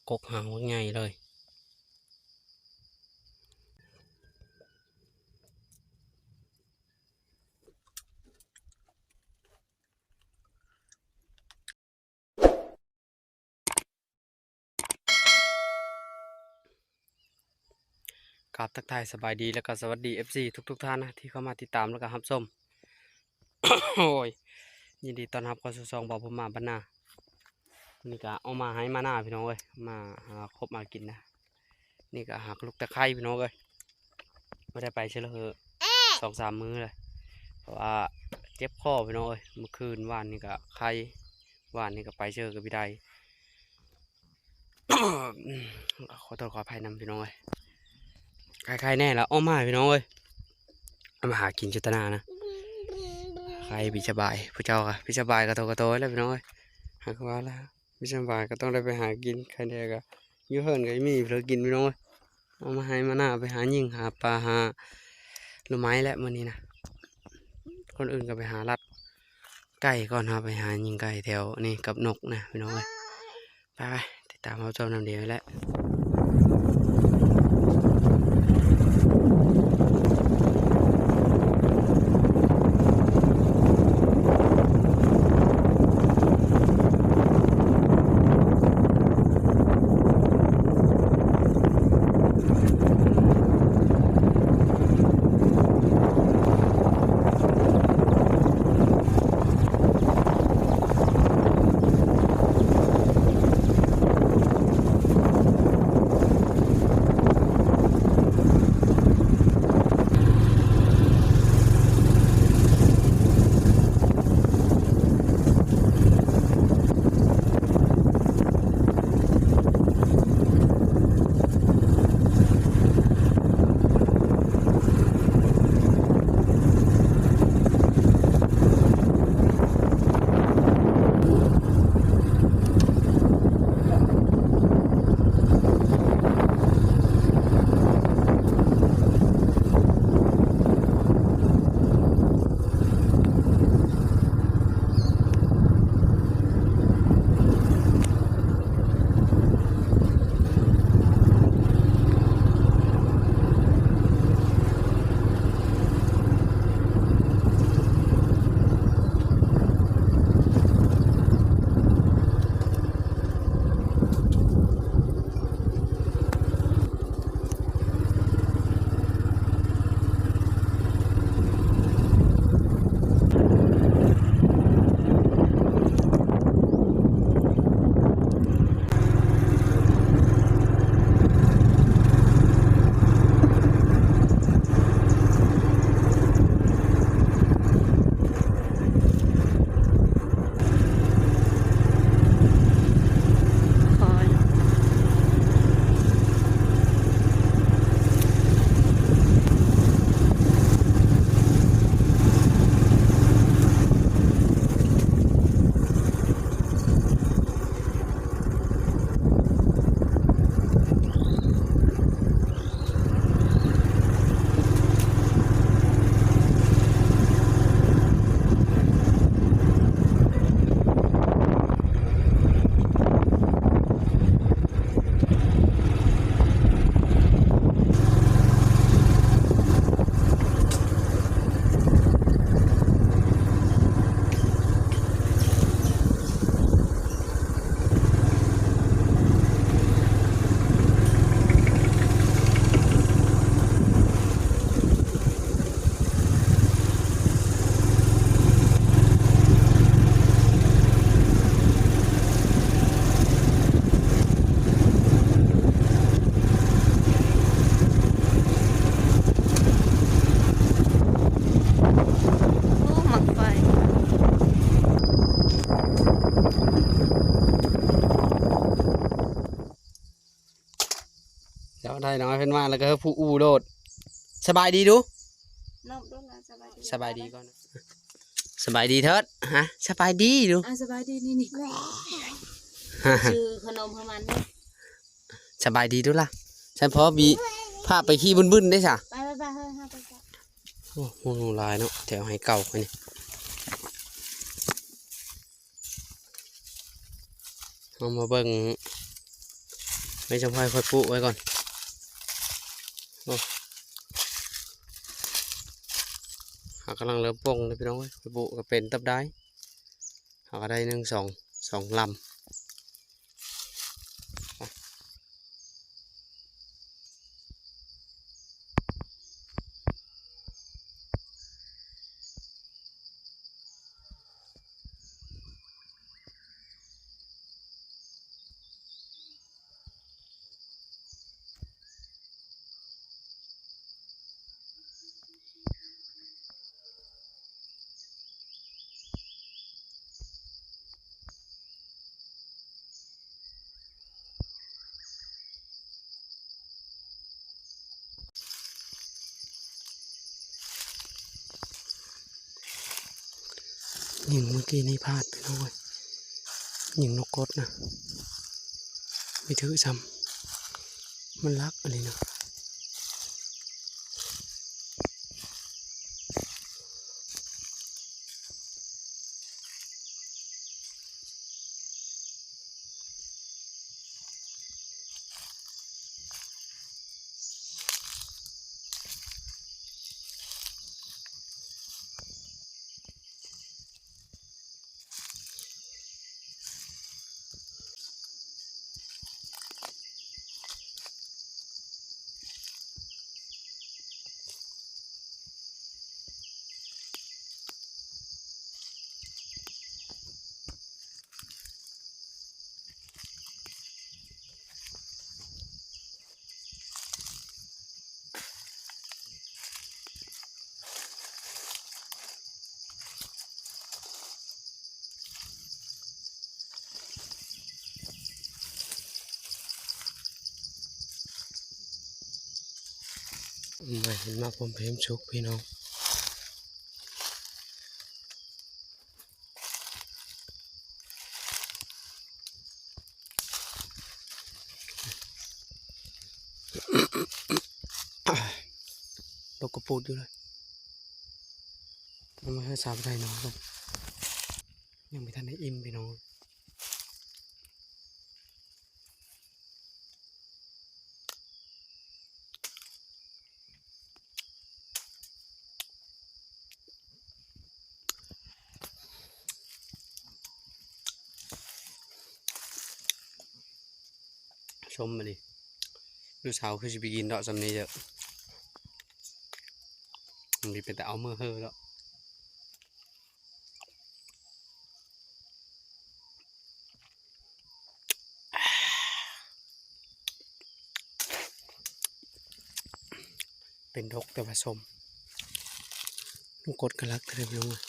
ກົກຫາງບັກໃຫຍ່ເລີຍ. ກາບທັກທາຍສະບາຍດີ ແລະກະສະຫວັດດີ ເອັຟຊີ ທຸກໆທ່ານນະ ທີ່ເຂົ້າມາຕິດຕາມ ແລະກະຮັບຊົມ. ໂອ້ຍ ຍິນດີຕ້ອນຮັບເຂົ້າສູ່ຊ່ອງບ່າວພູມມາບ້ານນາ. ນີ້ກະອອກມາໄຮ່ມານາພີ່ນ້ອງເອີຍ ມາຫາຄົບຫາກິນນະ. ນີ້ກະຫາລູກຕະໄຄພີ່ນ້ອງເອີຍ ບໍ່ໄດ້ໄປເທື່ອລະເຫີສອງສາມມື້ເລີຍ ເພາະວ່າເຈັບຄໍພີ່ນ້ອງເອີຍ. ມື້ຄືນວານນີ້ກະໄຄ ວານນີ້ກະໄປເຊີກະບິໄດ ຂໍໂທດຂໍອະໄພນຳພີ່ນ້ອງເອີຍ. ໄຄໆແນ່ລະອອກມາພີ່ນ້ອງເອີຍ ເອົາມາຫາກິນຢູ່ຕະໜ້ານະ. ໄຄບິດສະບາຍ ຜູ້ເຈົ້າກະບິດສະບາຍກະໂຕກະໂຕແລ້ວພີ່ນ້ອງເອີຍ. ຫາກວ່າລະບິດສະບາຍກະຕ້ອງໄດ້ໄປຫາກິນ ໄຄແນ່ກະຢູ່ເຮືອນກະມີເພື່ອກິນພີ່ນ້ອງເອີຍ. ອອກມາໄຮ່ມານາ ໄປຫາຍິງຫາປາຫາໜໍ່ໄມ້ແຫຼະມື້ນີ້ນະ. ຄົນອື່ນກະໄປຫາລັດໄກ່ກ່ອນ ເຮົາໄປຫາຍິງໄກ່ແຖວນີ້ກັບນົກນະພີ່ນ້ອງເອີຍ. ໄປໆ ຕິດຕາມເຮົາຊົມນຳດຽວນີ້ແຫຼະ. ໂອ້ ໝາກໄຟ. ເຈົ້າໄດ້ນ້ອຍເພິ່ນມາແລ້ວກໍຜູ້ອູ້ໂລດ. ສະບາຍດີດູ ນອບໂດນລະ ສະບາຍດີ ສະບາຍດີກ່ອນ ສະບາຍດີເທີດ. ຮະ ສະບາຍດີດູ ອ່າ ສະບາຍດີ ນີ້ໆ ຊື້ຂະໜົມໃຫ້ມັນ. ສະບາຍດີດູລະ ຊັ້ນພໍບີພາໄປຂີ່ບຶ້ນໆເດ້ຊະ. ໄປໆໆ ເຮີ້ຍ ເຮົາໄປ ໂອ້ ໂຫ ຫຼາຍເນາະ ແຖວໄຮ່ເກົ່າໄປນີ້. ເຮົາມາເບິ່ງ ໄມ້ຈຳໄພຂ້ອຍປູກໄວ້ກ່ອນ. ໂອ້ ຫາກຳລັງເລີ່ມປົ່ງເດ້ພີ່ນ້ອງເອີຍ. ຂ້ອຍປູກກໍເປັນຕັບໄດ້ ເຮົາກໍໄດ້ໜຶ່ງ ສອງ ສອງລຳ. ຍິງເມື່ອກີ້ນີ້ພາດໄປເລີຍ ຍິງນົກກົດນະ ບໍ່ຖືກຊ້ຳ ມັນລັກອີ່ຫຼີນະ. ມາເຫັນໝາກປອມເປມສຸກພີ່ນ້ອງ. ດົກກະປູດຢູ່ເລີຍ ເອົາມາໃຫ້ສາວໄດ້ນອນກ່ອນ ຍັງບໍ່ທັນໄດ້ອີ່ມພີ່ນ້ອງ. ສົ້ມມານີ້ ລູກສາວຄືຊິໄປກິນດອກສ່ຳນີ້ເດີ້ ມັນມີເປັນແຕ່ເອົາມືເຮີດອກ. ເປັນດົກແຕ່ວ່າສົ້ມ ມັນກົດກະລັກເລີຍພີ່ນ້ອງເອີຍ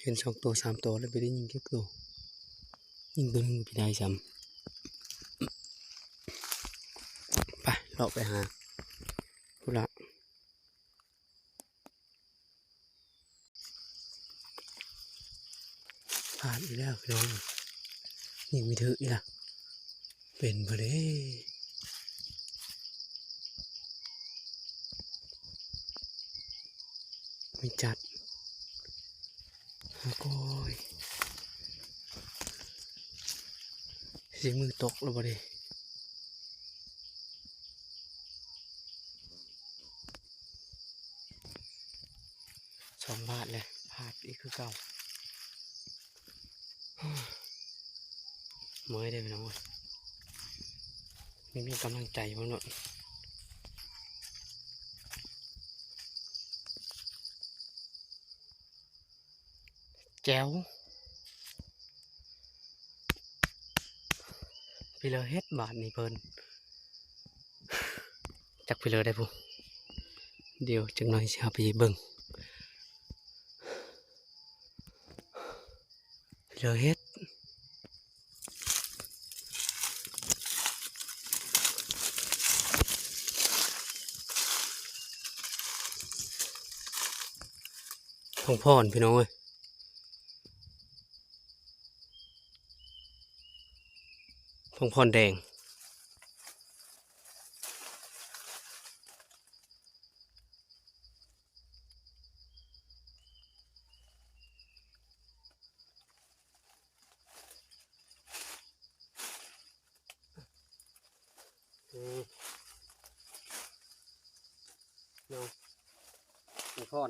ເຫັນສອງໂຕສາມໂຕແລ້ວບໍ່ໄດ້ຍິງຈັກໂຕ ຍິງໂຕໜຶ່ງບໍ່ໄດ້ຊ້ຳ. ໄປ ເລາະໄປຫາພຸ້ນລະ. ພາດອີກແລ້ວພີ່ນ້ອງ ຍິງບໍ່ຖືກອີກລະ ເປັນບໍ່ເດ້ ມີຈັດ. ໂອ້ຍ ຊິມືຕົກແລ້ວບໍ່ເດ້ ສອງບາດແລ້ວ ພາດອີກຄືເກົ່າ. ເມື່ອຍເດ້ພີ່ນ້ອງເອີຍ ມີ ມີກຳລັງໃຈເບິ່ງໂລດ. ແຈ່ວ ພີ່ເລີເຮັດບາດນີ້ເພິ່ນ ຈັກພີ່ເລີໄດ້ພຸ້ນ ດຽວຈັກໜ່ອຍຊິເອົາໄປເບິ່ງ ພີ່ເລີເຮັດ. ຜົງພອນພີ່ນ້ອງເອີຍ ຜົງພອນແດງ. ໂ ເນາະ ຂອງພອນ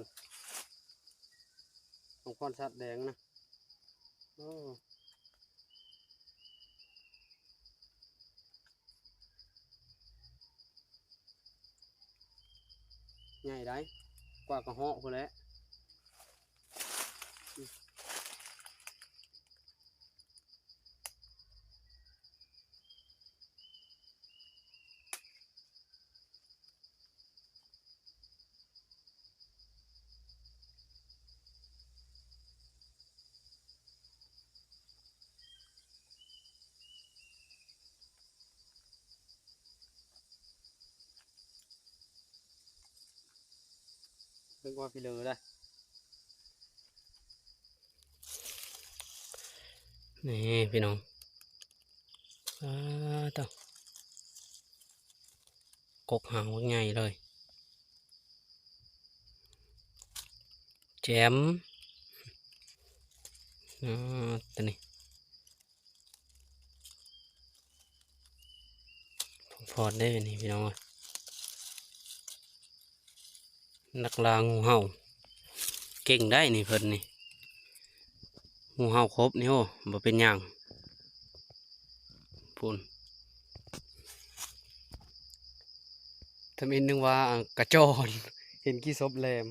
ຂອງພອນສັດແດງນະ ໂອ້ ໃຫຍ່ໄດ໋ ກວ່າກະເຫາະພຸ້ນແຫຼະ. ເບິ່ງວ່າພີ່ເລີໄດ໋ ນີ້ພີ່ນ້ອງ ອາ ຕະ ກົກຫາງບັກໃຫຍ່ເລີຍ ແຈ່ມ ອາ ຕົວນີ້ ພໍດເດ້ນີ້ພີ່ນ້ອງເອີຍ ນັກລ່າງູເຫົ່າ ເກັ່ງໄດ໋ນີ້ເພິ່ນນີ້ ງູເຫົ່າຄົບນີ້ ໂອ້ ບໍ່ເປັນຫຍັງ ພຸ້ນ ທຳອິດນຶກວ່າກະຈອນ ເຫັນຂີ້ສົບແຫຼມ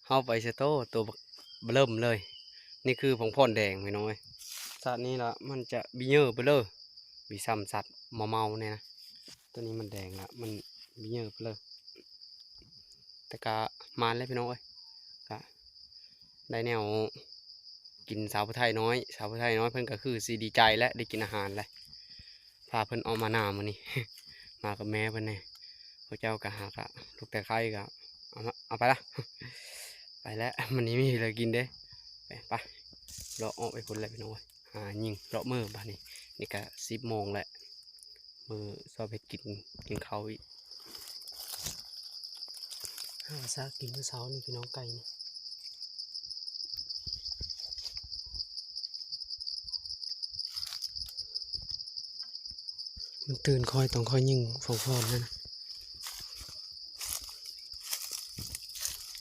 ເຮົາໄປຊະໂຕ ໂຕບັກເລີ່ມເລີຍ ນີ້ຄືຜົງພອນແດງພີ່ນ້ອງເອີຍ ຊາດນີ້ລະມັນຈະບີເຢີໄປເລີຍ ບີຊ້ຳສັດເມົາໆນີ້ນະ ໂຕນີ້ມັນແດງລະ ມັນບີເຢີໄປເລີຍ ແຕ່ກະໝານແຫຼະພີ່ນ້ອງເອີຍ ກະໄດ້ແນວກິນ ສາວຜູ້ໄທນ້ອຍ ສາວຜູ້ໄທນ້ອຍເພິ່ນກະຄືຊິດີໃຈແຫຼະ ໄດ້ກິນອາຫານແຫຼະ ພາເພິ່ນອອກມາໜ້າມື້ນີ້ ມາກັບແມ່ເພິ່ນແດ່ ພວກເຈົ້າກະຫາກະ ລູກແຕ່ໄຂ່ກະ ເອົາມາ ເອົາໄປລະ ໄປແລ້ວ ມື້ນີ້ມີເຫຼືອກິນເດ້ ໄປ ໄປ ເລາະອອກໄປພຸ້ນແຫຼະພີ່ນ້ອງເອີຍ ຫາຍິງເລາະມື້ບາດນີ້ ນີ້ກະສິບໂມງແລ້ວ ມື້ຊອບເຮັດກິນ ກິນເຂົ້າອີກ ຫາສາກິນມື້ເຊົ້ານີ້ພີ່ນ້ອງ ໄກ່ນີ້ ມັນຕື່ນ ຂ້ອຍຕ້ອງຄ່ອຍຍິງຟອງຟອນຫັ້ນນະ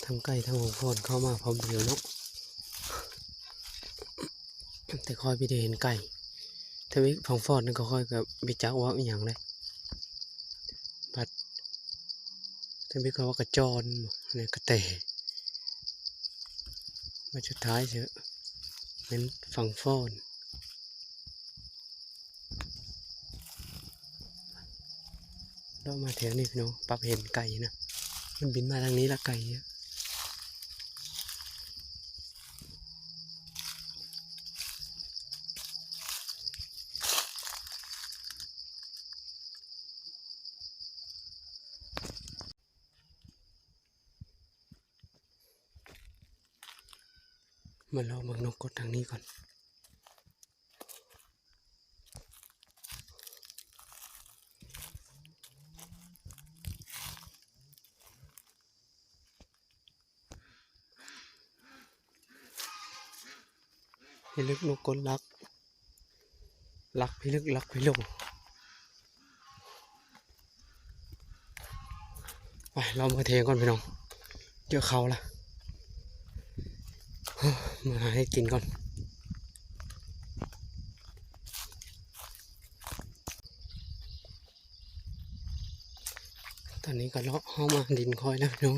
ທັງໄກ່ທັງຟອງຟອນເຂົ້າມາພ້ອມດຽວເນາະ ແຕ່ຂ້ອຍບໍ່ໄດ້ເຫັນໄກ່ ທຳອິດຟອງຟອນນັ້ນກໍຂ້ອຍກໍບໍ່ຈັກວ່າອີ່ຫຍັງເດ້ ບັດທຳອິດຂ້ອຍວ່າກະຈອນ ແມ່ນກະແຕ ມາສຸດທ້າຍເຊີ ແມ່ນຟອງຟອນ ເລາະມາແຖວນີ້ພີ່ນ້ອງ ປັບເຫັນໄກ່ນະ ມັນບິນມາທາງນີ້ລະໄກ່. ມາລອງເບິ່ງນົກກົດທາງນີ້ກ່ອນ ພິລຶກນົກກົດລັກ ລັກພິລຶກລັກພິໂລ ໄປ ລອງມາເທກ່ອນພີ່ນ້ອງ ເຈີເຂົ້າລະ ມາຫາເຮັດກິນກ່ອນ ຕອນນີ້ກໍເລາະເຂົ້າມາດິນຂ້ອຍແລ້ວພີ່ນ້ອງ.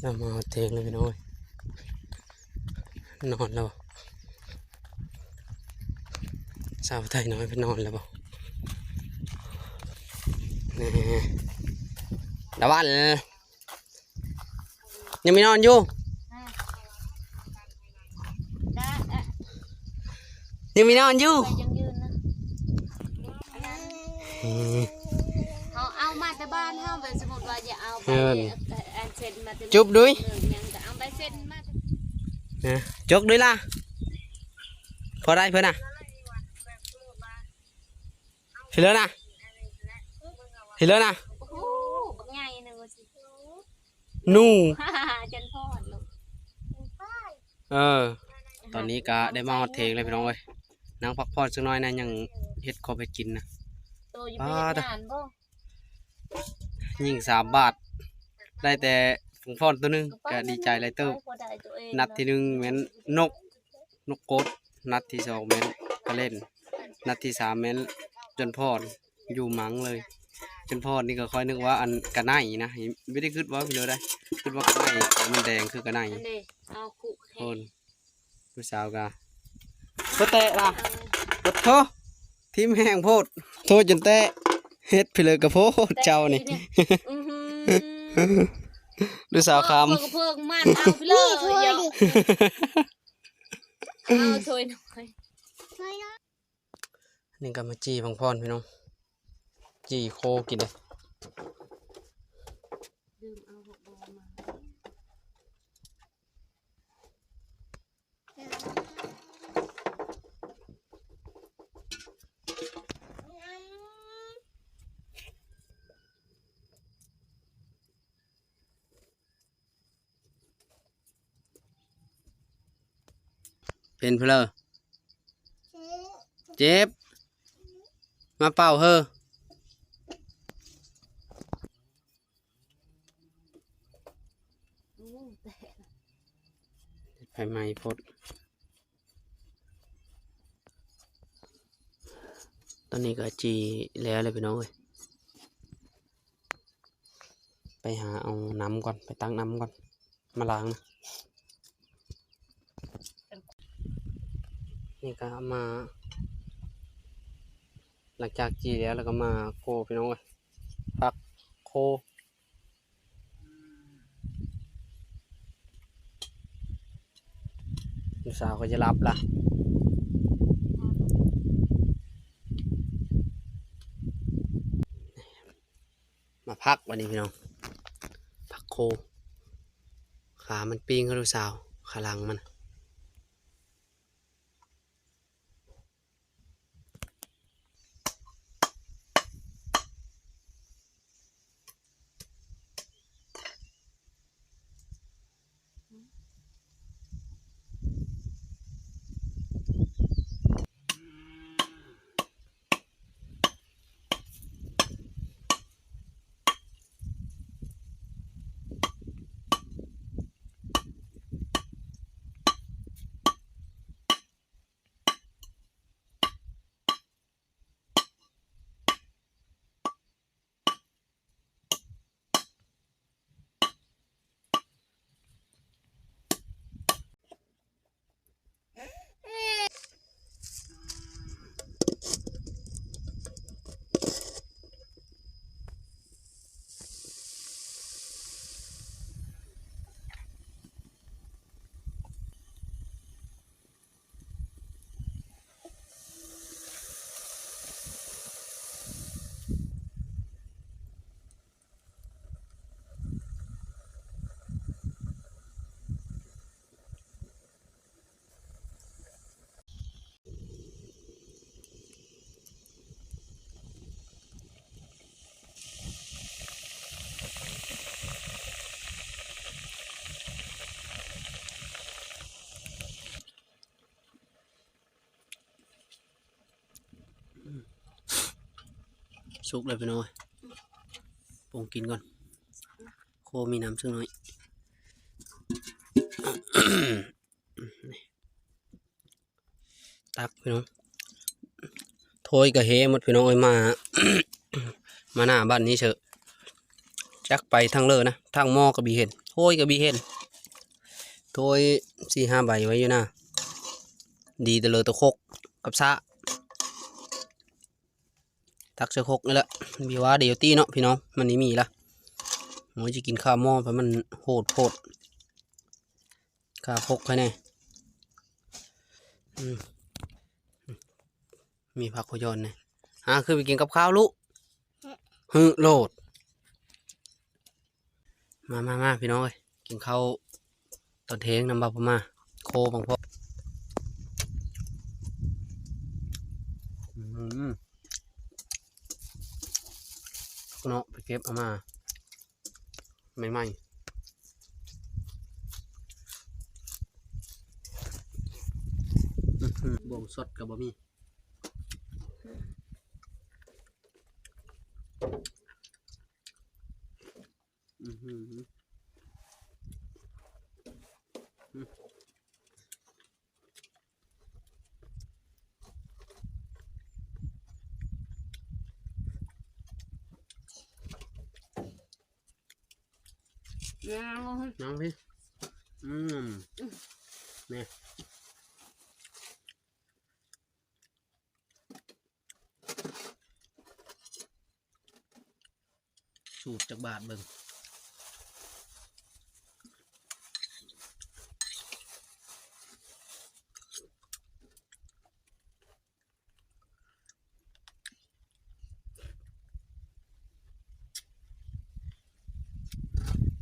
ເຮົາມາຮອດເທິງແລ້ວພີ່ນ້ອງເອີຍ ນອນແລ້ວບໍ່? ສາວໄທນ້ອຍເພິ່ນນອນແລ້ວບໍ່? ນີ້ ດາວັນ ຍັງມີນອນຢູ່ ຍັງມີນອນຢູ່ ຍັງຢືນນະ ເຮົາເອົາມາແຕ່ບ້ານເຮົາ ແບບສົມມຸດວ່າຈະເອົາໄປ ເອີ ຈຸບດຸຍ ເອົາໃບເຊັນມາ ນະ ຈົກດຸຍລະ ພໍໄດ້ເພິ່ນນະ ເຫັນແລ້ວນະ ເຫັນແລ້ວນະ ໂອ້ໂຫ ບັກໃຫຍ່ໜຶ່ງວ່າຊິ ໜູ ຈັນພອນລູກ ເອີ ຕອນນີ້ກະໄດ້ມາຮອດເທິງແລ້ວພີ່ນ້ອງເອີຍ ນັ່ງພັກຜ່ອນຈັກໜ້ອຍນະ ຍັງເຮັດຄອບເຮັດກິນນະ ໂຕຢູ່ ປາ ເຮັດງານບໍ່? ຍິງສາມບາດ ໄດ້ແຕ່ຟັງຟ້ອນໂຕໜຶ່ງ ກະດີໃຈຫຼາຍເຕີບ ນັດທີໜຶ່ງແມ່ນນົກ ນົກກົດ ນັດທີສອງແມ່ນກະເລັນ ນັດທີສາມແມ່ນຈົນພອນ ຢູ່ມັງເລີຍ ຈົນພອນນີ້ກະຂ້ອຍນຶກວ່າອັນກະໄນນະ ບໍ່ໄດ້ຄິດວ່າເປັນແນວໃດ ຄິດວ່າກະໄນ ມັນແດງຄືກະໄນ ອັນນີ້ເອົາຄຸແຮງ ໂອ້ຍ ຜູ້ສາວກະບໍ່ແຕະລະ ເອີ ໂອ້ໂທ ທີມແຮງໂພດ ໂທຈົນແຕະ ເຮັດພີເລີກະໂພດເຈົ້ານີ້ ອືຫື ລູກສາວຄຳ ເພິ່ນກະເພິ່ນມັນເອົາພີເລີ ເອົາຖ້ວຍໜ້ອຍ ນີ້ກະມາຈີ່ບັກພອນພີ່ນ້ອງ ຈີ່ໂຄກິນເດ້. ເປັນເພີ້ ເຈັບ ມາເປົ່າເຮີ ໄຟໄໝ້ໂພດ. ຕອນນີ້ກະຈີ່ແລ້ວແຫຼະພີ່ນ້ອງເອີຍ ໄປຫາເອົານ້ຳກ່ອນ ໄປຕັກນ້ຳກ່ອນ ມາລ້າງນະ ນີ້ກະເອົາມາ ຫຼັງຈາກຈີ່ແລ້ວ ແລ້ວກະມາໂຄພີ່ນ້ອງເອີຍ ຜັກໂຄ. ລູກສາວກະຈະຫຼັບລະ ມາຜັກບາດນີ້ພີ່ນ້ອງ ຜັກໂຄ ຂາມັນປີ້ງ ລູກສາວ ຂາຫຼັງມັນ. ສຸກແລ້ວພີ່ນ້ອງເອີຍ ປົງກິນກ່ອນ ໂຄມີນ້ຳສັກໜ້ອຍ. ຕັກພີ່ນ້ອງ ຖ້ວຍກະເຮໝົດພີ່ນ້ອງເອີຍ ມາ ມາໜ້າບ້ານນີ້ເຊີ ຈັກໄປທາງເລີນະ ທາງໝໍ້ກະບໍ່ເຫັນ ຖ້ວຍກະບໍ່ເຫັນ ຖ້ວຍສີ່ຫ້າໃບໄວ້ຢູ່ໜ້າ ດີແຕ່ເລີແຕ່ຄົກກັບສາກ. ຕັກໃສ່ຄົກນີ້ແຫຼະ ບີວ່າດຽວຕີເນາະພີ່ນ້ອງ ມັນນີ້ມີລະ ໂອ້ຍ ຊິກິນຄາໝໍ້ ເພາະມັນໂຫດໂພດ ຄາຄົກໃຫ້ແດ່ ອືມ ມີຜັກຫົວຢອນແດ່ ຫາຄືໄປກິນກັບຂ້າວລູກ ຫຶໂລດ. ມາ ມາ ມາ ພີ່ນ້ອງເອີຍ ກິນເຂົ້າຕອນທ່ຽງນຳບ່າວພະມາ ໂຄບັງພອກ. ອືມ ເນາະ ໄປເກັບເອົາມາໃໝ່ໆ. ອືມ ບ່ວງສົດກໍບໍ່ມີ. ອືມ ຍັງ ຍັງພີ່ ອືມ ນີ້. ສູດຈັກບາດເບິ່ງ.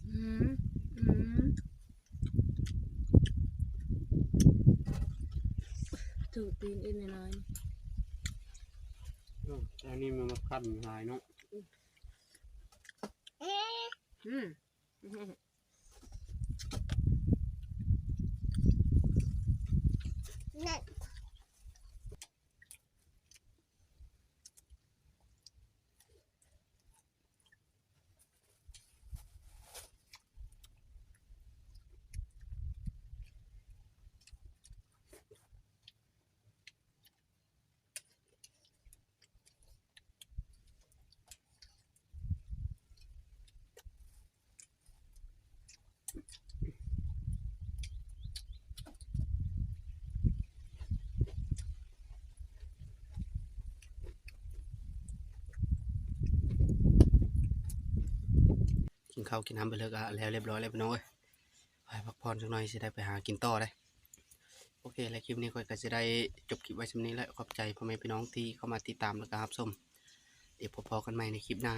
ອືມ ອືມ ຖືກຕີນອີກໜ້ອຍ. ເອີ ແຕ່ອັນນີ້ມັນມາຄັນຫຼາຍເນາະ. ອືມ ອືມ ນັ້ນ. ກິນເຂົ້າກິນນ້ຳໄປເລີກ ອະ ແລ້ວລຽບຮ້ອຍແລ້ວພີ່ນ້ອງເອີຍ. ໄປພັກຜ່ອນຈັກໜ່ອຍ ຊິໄດ້ໄປຫາກິນຕໍ່ເດ້. ໂອເຄ ແລະ ຄລິບນີ້ຂ້ອຍກໍຊິໄດ້ຈົບຄລິບໄວ້ສ່ຳນີ້ແຫຼະ. ຂອບໃຈພໍ່ແມ່ພີ່ນ້ອງທີ່ເຂົ້າມາຕິດຕາມ ແລະ ກໍຮັບຊົມ. ດຽວພົບພໍ້ກັນໃໝ່ໃນຄລິບໜ້າ.